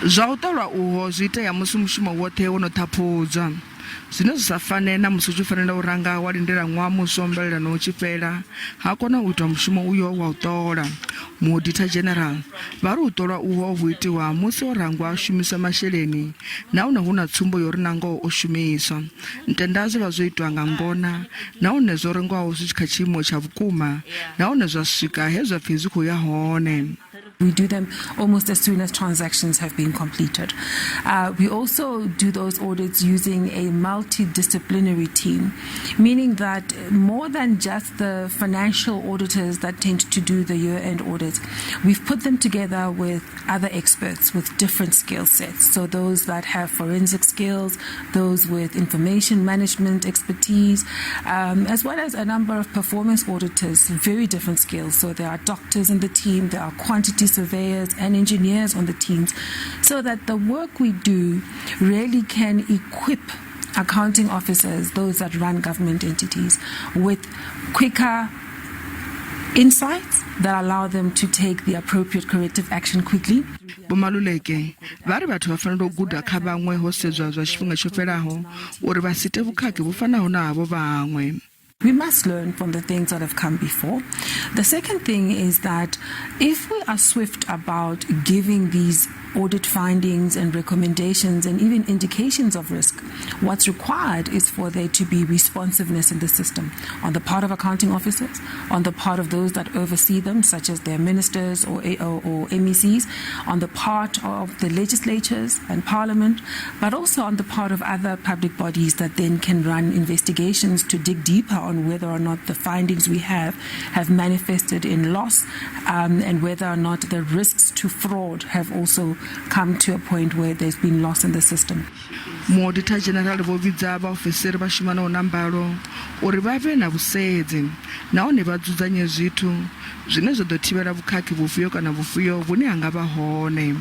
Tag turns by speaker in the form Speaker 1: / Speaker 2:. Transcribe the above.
Speaker 1: Zwa u ṱolwa uho zwi itea musi mushumo woṱhe wo no ṱhaphudzwa, zwine zwi sa fane na musi u tshi fanela u ranga wa lindela ṅwaha muswa wa mbalelano u tshi fhela ha kona u itwa mushumo uyo wa u ṱola. Muoditha General vha ri u ṱolwa uho hu itiwa musi ho rangwa shumiswa masheleni nahone hu na tsumbo ya uri nangoho o shumiswa. Ntenda zwo vha zwo itwa nga ngona nahone zwo rengwaho zwi kha tshiimo tsha vhukuma nahone zwa swika he zwa pfi zwi khou ya hone.
Speaker 2: We do them almost as soon as transactions have been completed. We also do those audits using a multidisciplinary team, meaning that more than just the financial auditors that tend to do the year-end audits, we've put them together with other experts with different skill sets. So those that have forensic skills, those with information management expertise, as well as a number of performance auditors, very different skills. So there are doctors in the team, there are quantity surveyors and engineers on the teams, so that the work we do really can equip accounting officers, those that run government entities, with quicker insights that allow them to take the appropriate corrective action quickly.
Speaker 1: Vho Maluleke vha ri vhathu vha fanela u guda kha vhaṅwe ho sedzwa zwa tshifhinga tsho fhelaho uri vha si ite vhukhakhi vhu fanaho na havho vhaṅwe.
Speaker 2: We must learn from the things that have come before. The second thing is that if we are swift about giving these audit findings and recommendations and even indications of risk, what's required is for there to be responsiveness in the system on the part of accounting officers, on the part of those that oversee them, such as their ministers or MECs, on the part of the legislatures and parliament, but also on the part of other public bodies that then can run investigations to dig deeper on whether or not the findings we have manifested in loss and whether or not the risks to fraud have also come to a point where there's been loss in the system.
Speaker 1: Muoditha General vho vhidza vhaofisiri vha shumanaho na mbalo uri vha vhe na vhusedzi nahone vha dzudzanye zwithu zwine zwa ḓo thivhela vhukhakhi vhufhio kana vhufhio vhune ha nga vha hone.